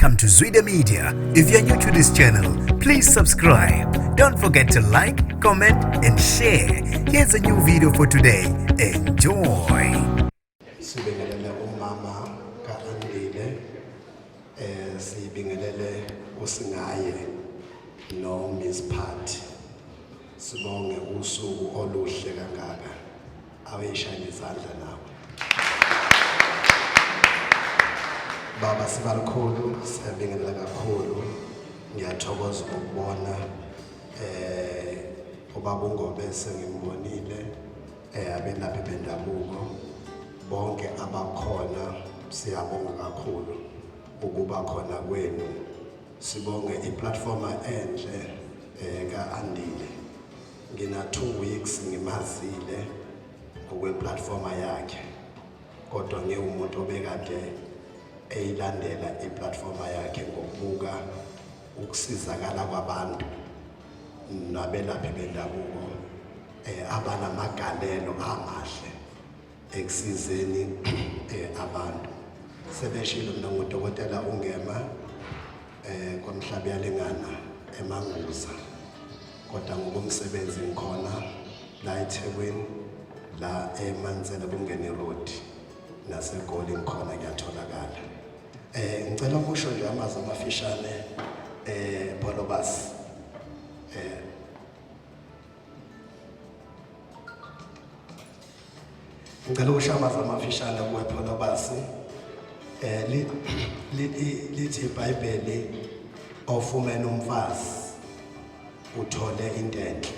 Welcome to Zwida Media. If you're new to this channel, please subscribe. Don't forget to like, comment, and share. Here's a new video for today. Enjoy. Sibingelele umama kaAndile, sibingelele uSingaye no Miss Pat. Sibonge usuku oluhle kangaka. Awuyishayile izandla nawe. Baba sibalikhulu, siyabingelela kakhulu. Ngiyathokoza ukubona ubaba uNgobe sengimbonile, abelaphi bendabuko bonke abakhona, siyabonga kakhulu ukuba khona kwenu. Sibonge iplatform enhle kaAndile. Ngina 2 weeks ngimazile ngokweplatform yakhe, kodwa ngiwumuntu obekade eyilandela iplatform yakhe ngokubuka ukusizakala kwabantu nabelaphi bendabuko abanamagalelo amahle ekusizeni abantu. Sebeshilo, mina ngudokotela uNgema kwaMhlaba yalingana eManguza, kodwa ngokomsebenzi ngikhona la eThekwini, la eMansele kungene road, naseGoli ngikhona, ngiyatholakala. Ngicela ukusho nje amazwi amafishane, Pholobas. Ngicela ukusho amazwi amafishane kuwe Pholobasi. Lithi iBhayibheli, ofumene umfazi uthole into enhle.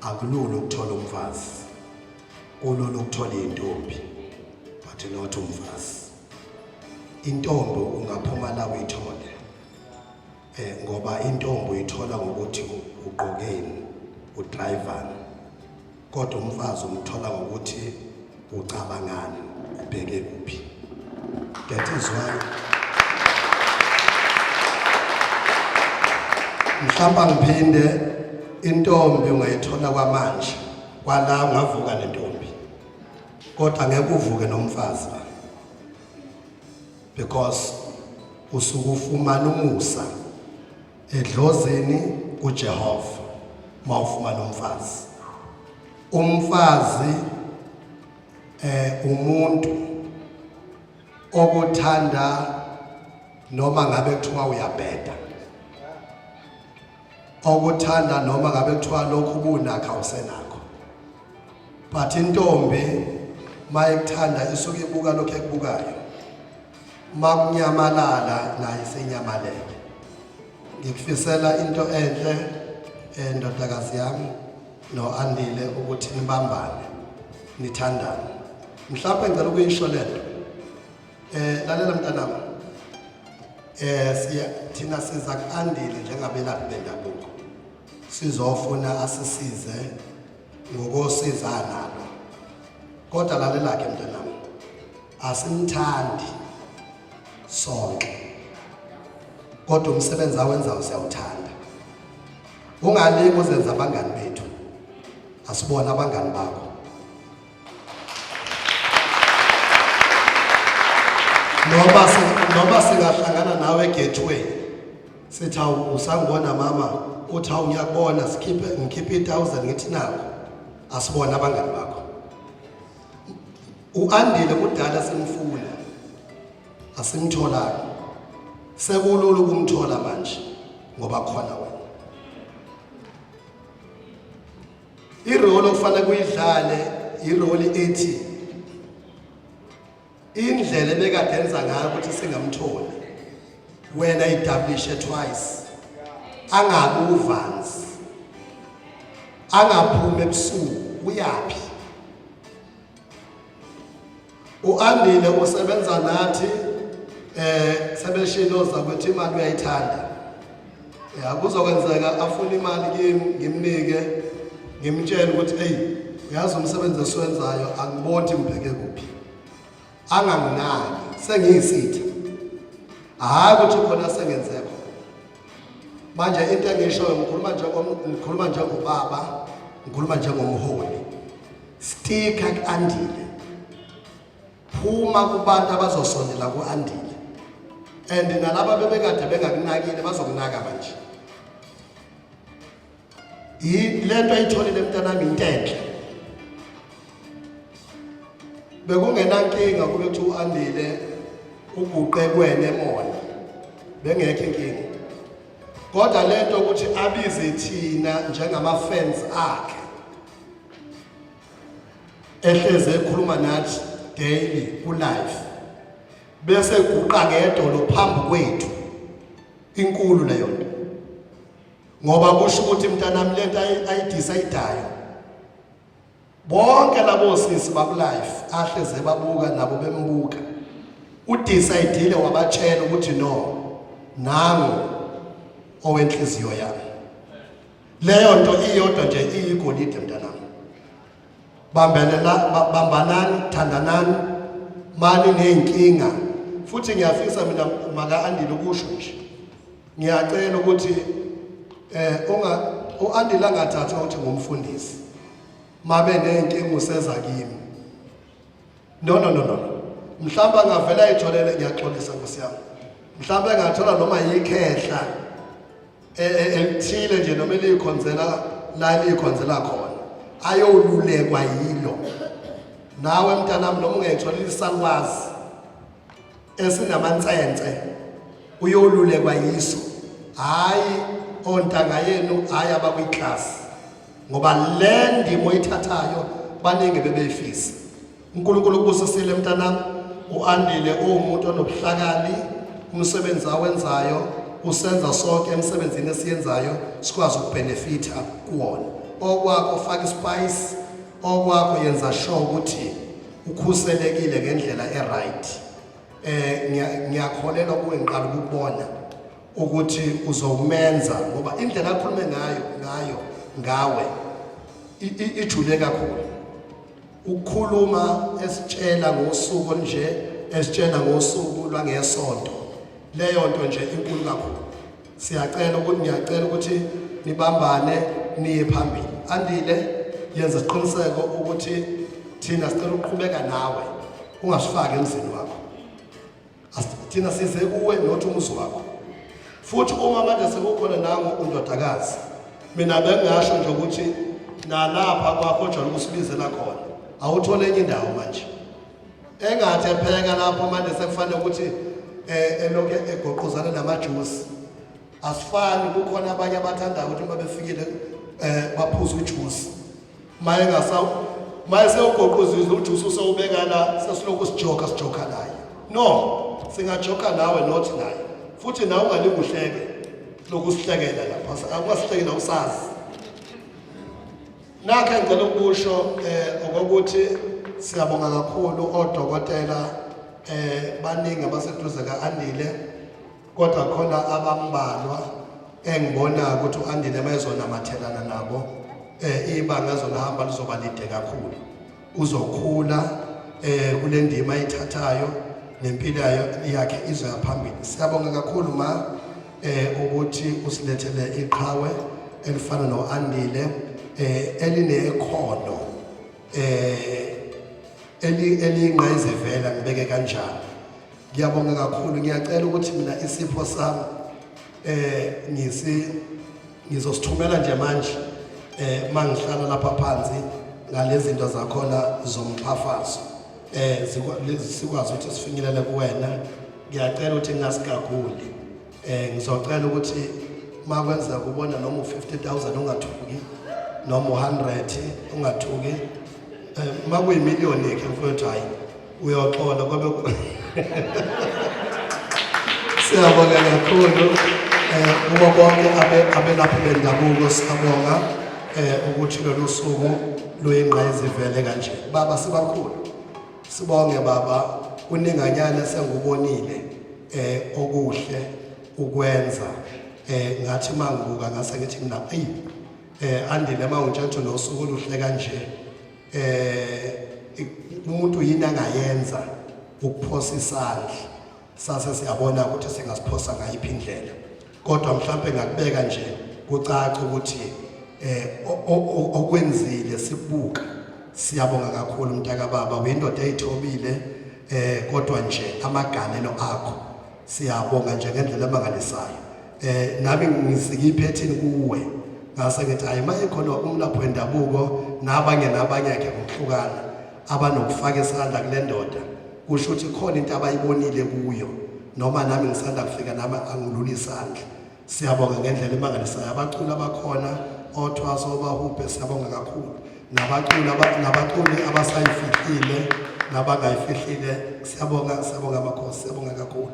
Akulula ukuthola umfazi, kulula ukuthola intombi, but not umfazi. Intombi ungaphuma la uyithole, ngoba intombi uyithola ngokuthi ugqokeni, udrivani, kodwa umfazi umthola ngokuthi ucabangani, ubheke kuphi. That is why mhlawumbe ngiphinde, intombi ungayithola kwamanje, kwala ungavuka nentombi, kodwa ngeke uvuke nomfazi la, because usuke ufumana umusa edlozini kuJehova mawufumana umfazi. Umfazi umuntu okuthanda noma ngabe kuthiwa uyabheda, okuthanda noma ngabe kuthiwa lokhu kunakho awusenakho, but intombi mayikuthanda isuke ibuka lokho ekubukayo, makunyamalala naye isenyamalele. Ngikufisela into enhle, ndodakazi yami no-Andile, ukuthi nibambane, nithandane. Mhlawumbe ngicela ukuyisho lento. Lalela mntanami, siya thina siza ku-Andile njengabelaphi bendabuko, sizofuna asisize ngokosiza nalo, kodwa lalela ke mntanami, asimthandi sonke, kodwa umsebenzi awenzayo siyawuthanda. Ungalingi uzenza abangani bethu, asibona abangani bakho. Noma singahlangana nawe egateway, sithi awu usangibona mama, uthi awu ngiyakubona, sikhiphe, ngikhiphe i-1000, ngithi nakho, asibona abangani bakho. U-Andile kudala simfuna, asimtholanga, sekulula ukumthola manje ngoba khona wena. Irole okufanele kuyidlale irole ethi indlela ebekade enza ngayo ukuthi singamtholi, wena idablishe twice, angabi uvanzi, angaphumi ebusuku. Uyaphi uAndile? Usebenza nathi, sebeshilo zakwethu, imali uyayithanda. Ya, kuzokwenzeka afuna imali kimi, ngimnike, ngimtshele ukuthi hey, uyazi umsebenzi esiwenzayo angiboni ngibheke kuphi, anganginaki, sengiyisitha. Hhayi ukuthi khona sengenze khona. Manje into engishoyo, ngikhuluma njengobaba, ngikhuluma njengomholi, stika ku-Andile, phuma kubantu abazosondela ku-Andile. And nalaba bebekade bengakunakile bazokunaka manje. Lento ayitholile mntanami into enhle. Bekungenankinga kube kuthiwa u-Andile uguqe kuwena emona. Bengekho inkinga. Kodwa lento ukuthi abize thina njengama-fans akhe ehleze ekhuluma nathi daily ku-live bese guqa ngedolo phambi kwethu, inkulu leyo nto, ngoba kusho ukuthi mntanami lento ayidecidayo bonke labo sisi baku-live ahleze babuka nabo bembuka, udecidile wabatshela ukuthi no, nangu owenhliziyo yami. Leyo nto iyodwa nje iyigolide mntanami. Bambelela, bambanani, thandanani mani ney'nkinga. Futhi ngiyafisa mina maka Andile ukusho nje, ngiyacela ukuthi unga uAndile angathathwa ukuthi ngumfundisi mabe nenkinga useza kimi. No, no, no, no, mhlawumbe angavela ayitholele, ngiyaxolisa nkosi yami, mhlawumbe engathola noma yikhehla elithile nje noma eliyikhonzela la eliyikhonzela khona, ayolulekwa yilo. Nawe mntanami, noma ungayitholela isalwazi esinamansense, uyolulekwa yiso, hayi ontanga yenu, hayi abakwiklasi, ngoba le ndima oyithathayo baningi bebeyifisa. uNkulunkulu ukubusisile mntanami. Uandile uwumuntu onobuhlakani, umsebenzi awenzayo usenza sonke emsebenzini esiyenzayo sikwazi ukubenefitha kuwona. Okwakho faka ispice, okwakho yenza sure ukuthi ukhuselekile ngendlela e-right. Ngiyakholelwa kuwe, ngiqala ukubona ukuthi uzomenza, ngoba indlela akhulume ngayo ngawe ijule kakhulu. Ukukhuluma esitshela ngosuku nje, esitshela ngosuku lwangesonto, leyo nto nje inkulu kakhulu. Siyacela ukuthi, ngiyacela ukuthi nibambane niye phambili. Andile, yenza isiqiniseko ukuthi thina sicela ukuqhubeka nawe, ungasifaki emzini wakho. Thina size kuwe not umuzi wakho. Futhi uma manje sekukhona nangu undodakazi, mina bengingasho nje ukuthi nalapha kwakho ojwayele ukusibizela khona awuthole enye indawo manje engathi epheka lapho. Manje sekufanele ukuthi elokhu egoqozana namajusi. Asifani, kukhona abanye abathandayo ukuthi uma befikile baphuze ujuice. Maye ngasa maye sewugoqozile ujuice usewubeka la, sesilokhu sijoka, sijoka naye. No, singajoka nawe not naye. Futhi nawe ungalinga uhleke lokhu sihlekela lapha, akungasihlekela usazi. Nakho engicela ukusho okokuthi siyabonga kakhulu odokotela, baningi abaseduze kaAndile, kodwa khona abambalwa engibona ukuthi uAndile mayezonamathelana nabo ibanga ezolihamba lizoba lide kakhulu. Uzokhula kule ndima ayithathayo nempilo yakhe izoya phambili. Siyabonga kakhulu ma ukuthi usilethele iqhawe elifana noAndile, elinekhono elingqayizivela, ngibeke kanjalo. Ngiyabonga kakhulu. Ngiyacela ukuthi mina isipho sami ngizosithumela nje manje mangihlala lapha phansi ngalezi zinto zakhona zomxhafazo, sikwazi ukuthi sifinyelele kuwena. Ngiyacela ukuthi ngingasigaguli, ngizocela ukuthi makwenzeka ubona noma u50000 ungathuki, noma u100 ungathuki, makuyimiliyoni ke mfowethu, hayi, uyoxola kwabe. Siyabonga kakhulu kubo bonke abelaphi bendabuko. Siyabonga ukuthi lolu suku luyingqayizivele kanje. Baba, sibakhulu, sibonge baba, kuninganyana sengubonile okuhle ukwenza. Ngathi mangibuka ngase ngithi mina, ey, Andile, mawungitshela nosuku oluhle kanje, umuntu yini angayenza ukuphosa isandla? Sase siyabona ukuthi singasiphosa ngayiphi indlela, kodwa mhlambe ngakubeka nje kucaca ukuthi okwenzile sibuka. Siyabonga kakhulu mntaka baba, uyindoda eyithobile, kodwa nje amagalelo akho. Siyabonga nje ngendlela emangalisayo. Nami ngisike iphethini kuwe. Ngase ngithi hayi maye khona umlaphi wendabuko nabanye nabanye ke ngokuhlukana abanokufaka isandla kule ndoda kusho ukuthi khona into abayibonile kuyo noma nami ngisanda kufika nami angilula isandla. Siyabonga ngendlela emangalisayo abaculi abakhona othwaso obahubhe siyabonga kakhulu nabaculi nabaculi abasayifihlile nabangayifihlile siyabonga siyabonga amakhosi siyabonga kakhulu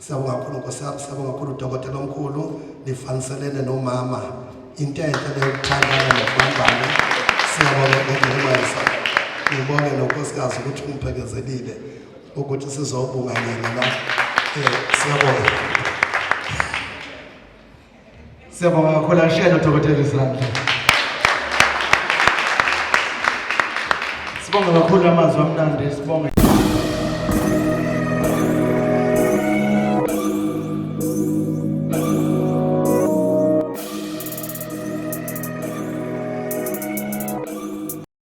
siyabonga kakhulu nkosi yami siyabonga kakhulu dokotela omkhulu nifaniselene nomama into enhle leyo ukuthandana nokubambana siyabonga ngendlela emangalisayo ngibonge nonkosikazi ukuthi ungiphekezelile ukuthi sizobunga nina la siyabonga. Siyabonga kakhulu ashelo dokotela izandla. Sibonga kakhulu amazwi amnandi sibonge.